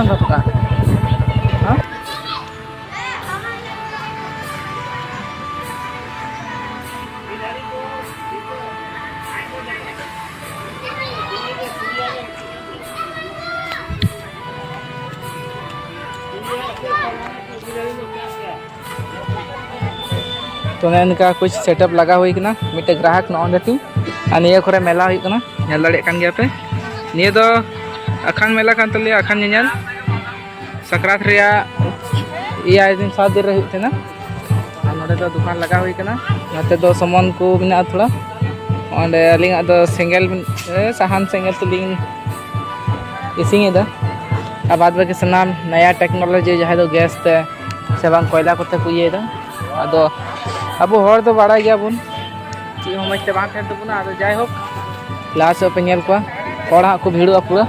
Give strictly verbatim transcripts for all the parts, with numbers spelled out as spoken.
ᱠᱟᱱᱟ᱾ ᱦᱮᱸ? ᱛᱚ, ᱚᱱᱮ ᱚᱱᱠᱟ ᱠᱩᱪ setup ᱞᱟᱜᱟᱣ ᱦᱩᱭ ᱠᱟᱱᱟ, ᱢᱤᱫᱴᱮᱡ ᱜᱨᱟᱦᱚᱠ ᱱᱚᱜᱼᱚ ᱱᱚᱸᱰᱮ ᱛᱤᱧ, ᱟᱨ ᱱᱤᱭᱟᱹ ᱠᱚᱨᱮ ᱢᱮᱞᱟ ᱦᱩᱭᱩᱜ ᱠᱟᱱᱟ, ᱧᱮᱞ ᱫᱟᱲᱮᱭᱟᱜ ᱠᱟᱱ ᱜᱮᱭᱟ ᱯᱮ᱾ ᱱᱤᱭᱟᱹ ᱫᱚ ᱟᱠᱷᱟᱱ ᱢᱮᱞᱟ ᱠᱟᱱ ᱛᱟᱞᱮᱭᱟ, ᱟᱠᱷᱟᱱ ᱧᱮᱧᱮᱞ᱾ ᱥᱟᱠᱨᱟᱛ ᱨᱮᱭᱟᱜ ᱮᱭᱟᱭ ᱫᱤᱱ, ᱥᱟᱛ ᱫᱤᱱ ᱨᱮ ᱦᱩᱭᱩᱜ ᱛᱟᱦᱮᱱᱟ᱾ ᱟᱨ ᱱᱚᱸᱰᱮ ᱫᱚ ᱫᱚᱠᱟᱱ ᱞᱟᱜᱟᱣ ᱦᱩᱭ ᱠᱟᱱᱟ᱾ ᱱᱚᱛᱮ ᱫᱚ ᱥᱟᱢᱟᱱ ᱠᱚ ᱢᱮᱱᱟᱜᱼᱟ ᱛᱷᱚᱲᱟ᱾ ᱚᱸᱰᱮ ᱟᱹᱞᱤᱧᱟᱜ ᱫᱚ ᱥᱮᱸᱜᱮᱞ, ᱮ, ᱥᱟᱦᱟᱱ ᱥᱮᱸᱜᱮᱞ ᱛᱮᱞᱤᱧ ᱤᱥᱤᱱᱮᱫᱟ᱾ ᱟᱨ ᱵᱟᱫᱽ ᱵᱟᱹᱠᱤ ᱥᱟᱱᱟᱢ ᱱᱟᱭᱟ technology, ᱡᱟᱦᱟᱸᱭ ᱫᱚ gas ᱛᱮ ᱥᱮ ᱵᱟᱝ ᱠᱚᱭᱞᱟ ᱠᱚᱛᱮ ᱠᱚ ᱤᱭᱟᱹᱭᱮᱫᱟ᱾ ᱟᱫᱚ ᱟᱵᱚ ᱦᱚᱲ ᱫᱚ ᱵᱟᱲᱟᱭ ᱜᱮᱭᱟᱵᱚᱱ, ᱪᱮᱫ ᱦᱚᱸ ᱢᱚᱡᱽ ᱛᱮ ᱵᱟᱝ ᱛᱟᱦᱮᱱ ᱛᱟᱵᱚᱱᱟ᱾ ᱟᱫᱚ ᱡᱟᱭᱦᱳᱠ, ᱞᱟᱦᱟ ᱥᱮᱫ ᱯᱮ ᱧᱮᱞ ᱠᱚᱣᱟ, ᱦᱚᱲ ᱦᱟᱸᱜ ᱠᱚ ᱵᱷᱤᱲᱚᱜᱼᱟ ᱯᱩᱨᱟᱹ᱾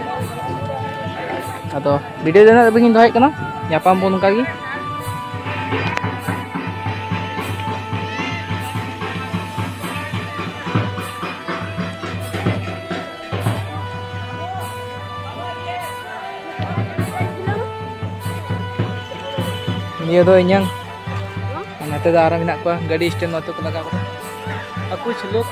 ᱟᱫᱚ video ᱫᱚ ᱤᱱᱟᱹᱜ ᱫᱷᱟᱹᱵᱤᱡ ᱤᱧ ᱫᱚᱦᱚᱭᱮᱫ ᱠᱟᱱᱟ, ᱧᱟᱯᱟᱢ ᱵᱚᱱ ᱚᱱᱠᱟ ᱜᱮ᱾ ᱱᱤᱭᱟᱹ ᱫᱚ ᱤᱧᱟᱹᱝ, ᱟᱨ ᱱᱚᱛᱮ ᱫᱚ ᱟᱨᱚ ᱢᱮᱱᱟᱜ ᱠᱚᱣᱟ, ᱜᱟᱹᱰᱤ stand ᱱᱚᱛᱮ ᱠᱚ ᱞᱟᱜᱟᱣ ᱠᱟᱫᱟ᱾ ᱟᱨ ᱠᱩᱪ ᱞᱳᱜ